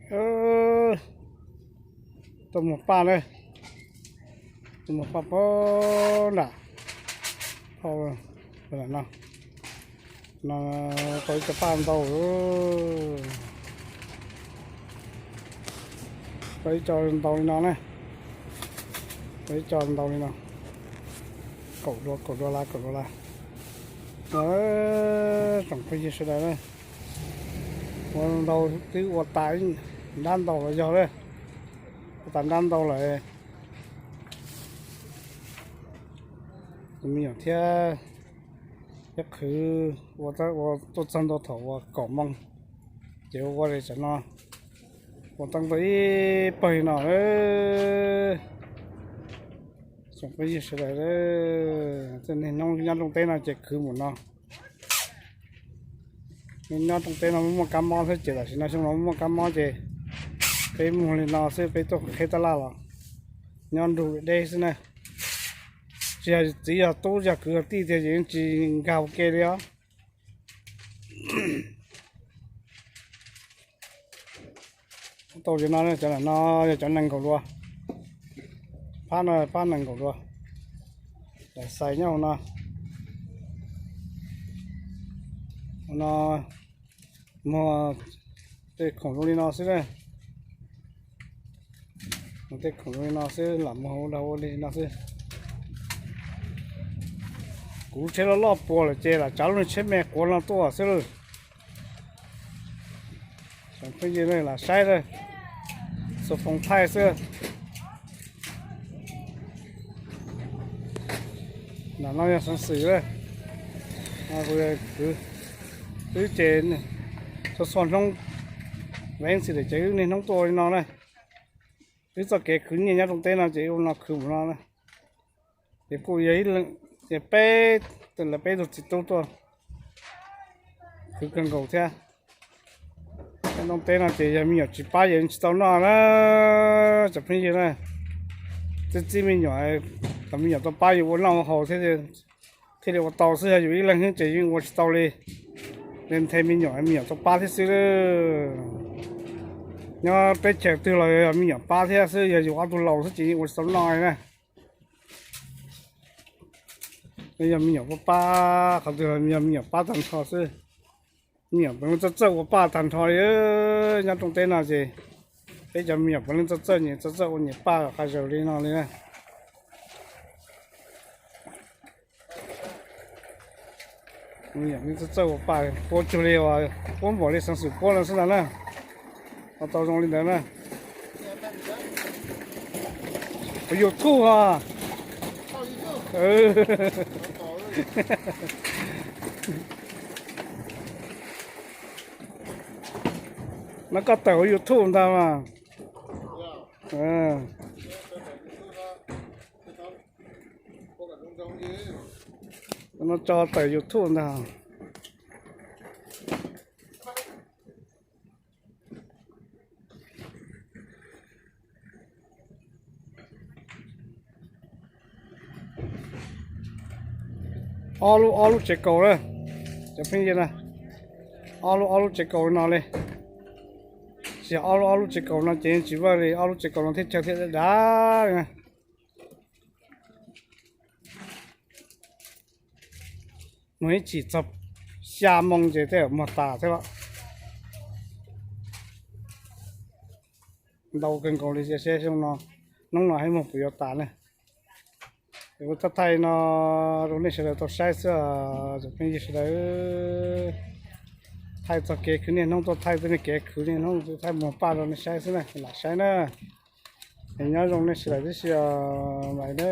Tuaj muag paj na, tuaj muag paj pag nram, paj no, no, tau ib co paj ntau, tau ib co ntau li no na, tau ib co ntau li no, kaum dua kaum dua las kaum dua las. Tsoom phooj ywg sawv daws na, ua ntau, twb ua tas nrab ntau los yog lawm, ua tas nrab ntau lawm. Tus me nyuam thiab, thiab qhwv ua tuaj txog ntua thaum uas kaum moo, ces ua ua li tam no, ua teeb tau ib pawg li no. Tsoom phooj ywg sawv daws, tej niag noob nyob rooj teb no ces khwv mus no. Nyob rooj teb no muaj kab mob thiab ces tam sim no xyoo no muaj kab mob ces peb muag li no xwb, peb tuaj qheb tab laj los nyob nrug deb xwb na. Tsis yog txiv yog tub yog kwv yog tij tiag ces yeej tsis nkag ua ke li os. Tau li no, cov no yog cov nees nkaum dua, phab no phab nees nkaum dua. Xais nyob hauv no, hauv no muag tej khoom zoo li no xwb. Tej khoom zoo li no xwb, lam muag ua dag ua li no xwb. Kuv lub tsheb loj loj puas lawm ces lam tsav lub tsheb me quav no tuaj xwb lawm. Phooj ywg lam saib, xuas foos thaij xwb. Nram no yog xeev xwm, wb ces txhua txhua hnub, veev xwm daim ces wb niaj hnub tuaj ua li no na. Wb txoj kev khwv nyiaj nyob rooj teb no ces ua no khwv mus no na. Ces kuj yog ib leeg, ces peb, lawv peb tug txiv tub tuaj khwv kawg nkaus thiab. Nyob rooj teb no ces yog me nyuam tsis pab ces tsis tau noj na. Cov phooj ywg na, txib txib me nyuam, kom me nyuam tau pab yus ua noj ua haus thiab thiaj li ua tau xwb, yog yus ib leeg xwb ces yeej ua tsis tau li. Li nthe me nyuam, me nyuam tau pab thiab xwb. Nyob teb chaws twg los yog me nyuam pab thiab xwb, yog yus ob tug laus xwb ces yeej ua tsis tau noj li na. Yog me nyuam pab pab, qhov twg los yog me nyuam pab tag nrho xwb. Me nyuam puav leej txawj txawj ua paj tag nrho li. Nyob rooj teb no ces peb cov me nyuam puav leej txawj txawj nyias txawj txawj ua nyias paj qha zaws li no li na. Me nyuam txawj txawj ua paj, puab cuag li, puab npaum li xeev xwm puab no xwb ntag na. Ua tau zoo li ntawd na. Ua YouTube os. No koj tawm ua YouTube ntag mas. No tso tawm YouTube ntag. Ob lub, ob lub tsev kaus na, cov phooj ywg na, ob lub, ob lub tsev kaus no li. Tsis yog ob lub, ob lub tsev kaus no ces tsis vaj li, ob lub tsev kaus no thiaj chaw thiaj dav dav li na. Muag ib chim txog xya moo ces tej zaum muag tas thiab los. Ntau kawg nkaus li, seb xyoo no, hnub no hais muag puas yuav tas ne. Kuv thaij thaij no rau nej sawv daws tau saib xwb, cov phooj ywg sawv daws. Thaij txog kev khwv niaj hnub, tuaj thaij txog kev khwv niaj hnub, thaij muag paj rau nej saib xwb na, lam saib na. Nyob zoo nej sawv daws tib si, bye na.